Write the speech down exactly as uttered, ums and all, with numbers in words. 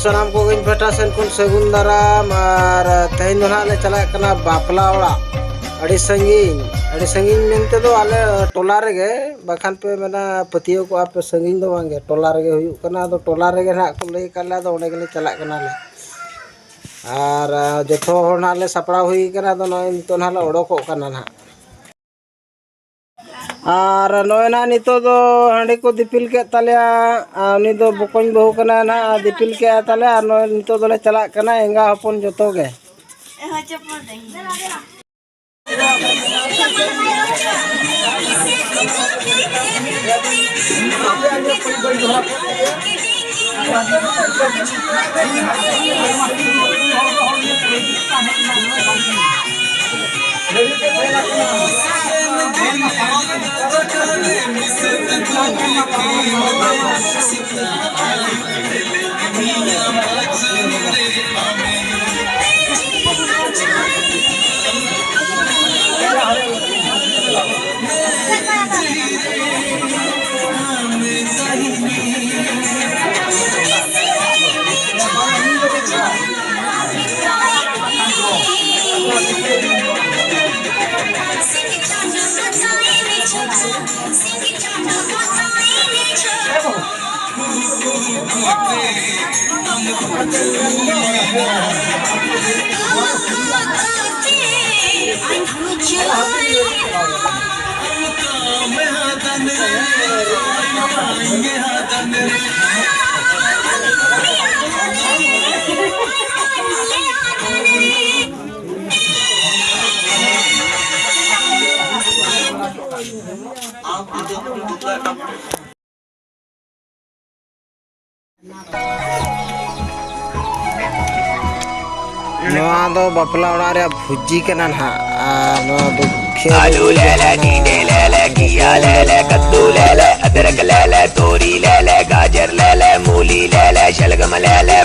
ᱥᱟᱱᱟᱢ ᱠᱚᱜᱮ ᱤᱧ ᱯᱟᱦᱴᱟ ᱥᱮᱱ ᱠᱷᱚᱱ ᱥᱟᱹᱜᱩᱱ ᱫᱟᱨᱟᱢ᱾ ᱟᱨ ᱛᱮᱦᱮᱧ ᱫᱚ ᱱᱟᱦᱟᱜ ᱞᱮ ᱪᱟᱞᱟᱜ ᱠᱟᱱᱟ ᱵᱟᱯᱞᱟ ᱚᱲᱟᱜ᱾ ᱟᱹᱰᱤ ᱥᱟᱺᱜᱤᱧ, ᱟᱹᱰᱤ ᱥᱟᱺᱜᱤᱧ ᱢᱮᱱᱛᱮ ᱫᱚ ᱟᱞᱮ ᱴᱚᱞᱟ ᱨᱮᱜᱮ, ᱵᱟᱠᱷᱟᱱ ᱯᱮ ᱢᱮᱱᱟ ᱯᱟᱹᱛᱭᱟᱹᱣ ᱠᱚᱜᱼᱟ ᱯᱮ, ᱥᱟᱺᱜᱤᱧ ᱫᱚ ᱵᱟᱝᱜᱮ, ᱴᱚᱞᱟ ᱨᱮᱜᱮ ᱦᱩᱭᱩᱜ ᱠᱟᱱᱟ᱾ ᱟᱫᱚ ᱴᱚᱞᱟ ᱨᱮᱜᱮ ᱱᱟᱦᱟᱜ ᱠᱚ ᱞᱟᱹᱭ ᱟᱠᱟᱫ ᱞᱮᱭᱟ, ᱟᱫᱚ ᱚᱸᱰᱮ ᱜᱮᱞᱮ ᱪᱟᱞᱟᱜ ᱠᱟᱱᱟᱞᱮ᱾ ᱟᱨ ᱡᱚᱛᱚ ᱦᱚᱲ ᱱᱟᱦᱟᱜ ᱞᱮ ᱥᱟᱯᱲᱟᱣ ᱦᱩᱭ ᱠᱟᱱᱟ᱾ ᱟᱫᱚ ᱱᱚᱜᱼᱚᱭ ᱱᱤᱛᱚᱜ ᱱᱟᱦᱟᱜ ᱞᱮ ᱚᱰᱚᱠᱚᱜ ᱠᱟᱱᱟ ᱱᱟᱦᱟᱜ᱾ ᱟᱨ ᱱᱚᱜᱼᱚᱭ ᱱᱟᱦᱟᱜ ᱱᱤᱛᱚᱜ ᱫᱚ ᱦᱟᱺᱰᱤ ᱠᱚ ᱫᱤᱯᱤᱞ ᱠᱮᱫ ᱛᱟᱞᱮᱭᱟ᱾ ᱟᱨ ᱩᱱᱤ ᱫᱚ ᱵᱚᱠᱚᱧ ᱵᱟᱹᱦᱩ ᱠᱟᱱᱟᱭ ᱱᱟᱦᱟᱜ, ᱫᱤᱯᱤᱞ ᱠᱮᱫ ᱛᱟᱞᱮᱭᱟ᱾ ᱟᱨ ᱱᱚᱜᱼᱚᱭ ᱱᱤᱛᱚᱜ ᱫᱚᱞᱮ ᱪᱟᱞᱟᱜ ᱠᱟᱱᱟ ᱮᱸᱜᱟ ᱦᱚᱯᱚᱱ ᱡᱚᱛᱚ ᱜᱮ᱾ ᱱᱚᱣᱟ ᱫᱚ ᱵᱟᱯᱞᱟ ᱚᱲᱟᱜ ᱨᱮᱭᱟᱜ ᱵᱷᱩᱡᱤ ᱠᱟᱱᱟ ᱱᱟᱦᱟᱜ᱾ ᱟᱨ ᱱᱚᱣᱟ ᱫᱚ ᱠᱷᱮᱞ ᱟᱞᱩ ᱞᱮ ᱞᱮ, ᱡᱤᱸᱰᱮ ᱞᱮ ᱞᱮ, ᱠᱤᱭᱟ ᱞᱮ ᱞᱮ, ᱠᱟᱫᱫᱩ ᱞᱮ ᱞᱮ, ᱟᱫᱨᱚᱠ ᱞᱮ ᱞᱮ, ᱛᱳᱨᱤ ᱞᱮ ᱞᱮ, ᱜᱟᱡᱚᱨ ᱞᱮ ᱞᱮ, ᱢᱩᱞᱤ ᱞᱮ ᱞᱮ, ᱥᱟᱞᱜᱟᱢ ᱞᱮ ᱞᱮ,